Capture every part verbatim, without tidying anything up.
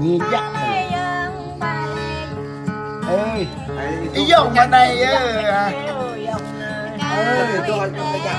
Ñi jak. Ơi. Yŏng mơ̆ng anai yơh. Ơi, tôi ăn cái jak.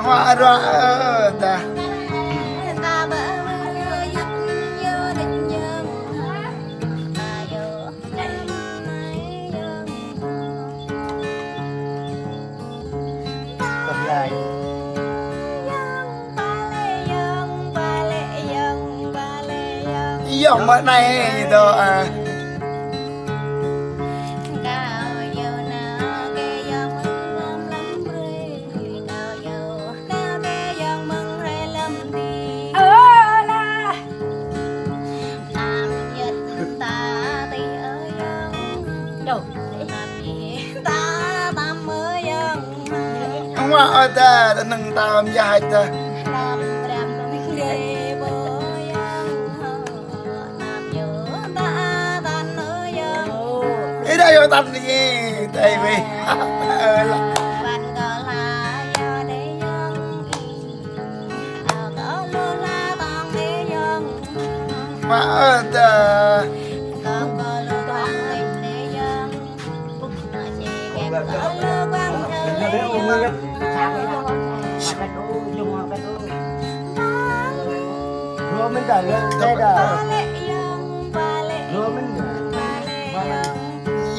Huă ruă, ơ, ta. Yŏng mơ̆ng anai ñu dŏ, a. Huă ơi ta, ta nâng ta ôm ya hai ta. Ih, dah yŏng tăn đi, tai weh. Huă ơi ta.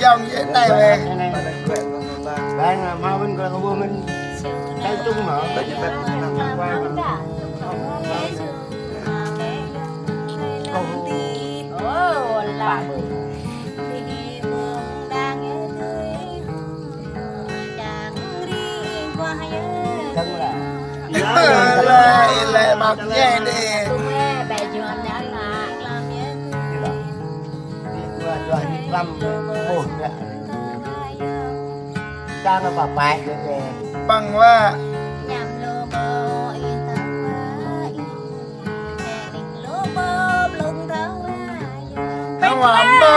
Yŏng yơh anai weh. Bang, mau bên kơ kơ bên. Cái chung mà. Ơ, là. Lĕ, lĕ, mă ñe đi. Păng wă. Hăng wă mơ̆.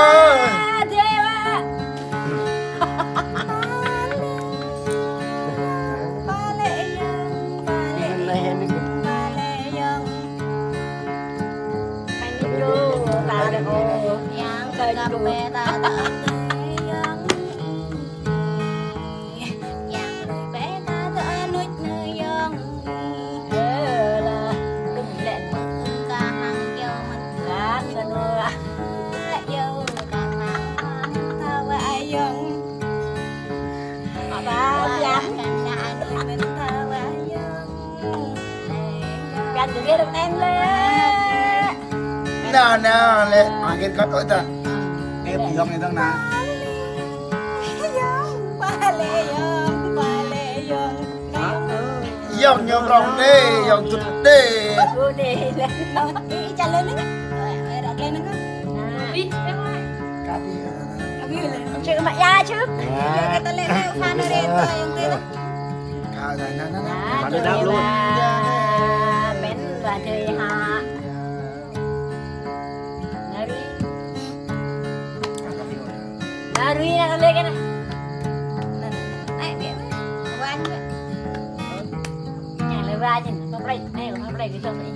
Nao, nao, lĕ, makin kơt ôh ta. Em yŏng ni tong na. Yŏng ñu prong đê, yŏng tŭt đê. Chữ mă ya chữ. Kata lĕ lĕ phan rê to yŏng tê. Kata na na na. Phan rê đap lu. Pên ba dơi ha. Nari. Nari na kale kana. Ai, bia, bia. Wan, bia. Yang leva aja, nge-play. Ayo, nge-play, bisa, play.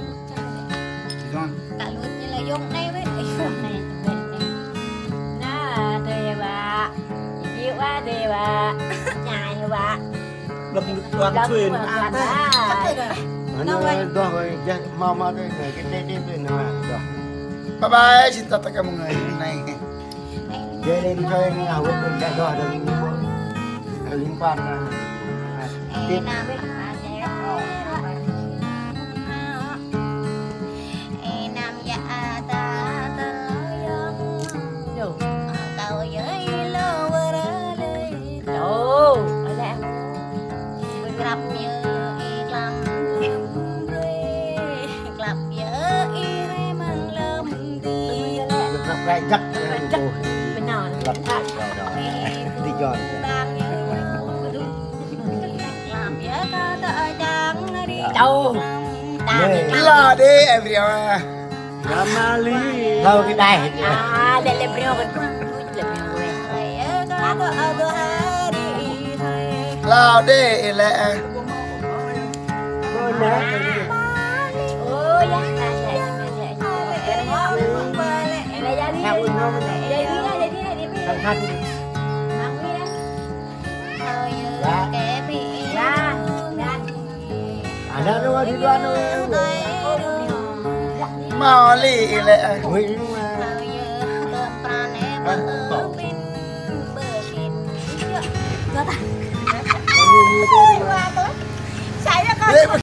Bisa. Kak Lut ni lah, yŏng nai, bia. Yŏng nai, bia. Nah, dơi, bia. Ibu, bia, dơi, bia. Nyai, bia. Blok dua kecil. Mana dah, dah, mau, mau, dah, dah, kita, kita, kita, nah, dah. Bye bye, xin chào tất cả mọi người. Hôm nay. Dơi lên chơi, nghe hụt, dah, dah, dah, liên quan, à, tiếp. Ơ, ơ, lĕ. Jăk. Jăk. Pơnah. Lăp. Đi jor. Hello đi everyone. Hlâo kơ đai. Hlâo đi lĕ. Ada dua di luar. Hmâo lĕ.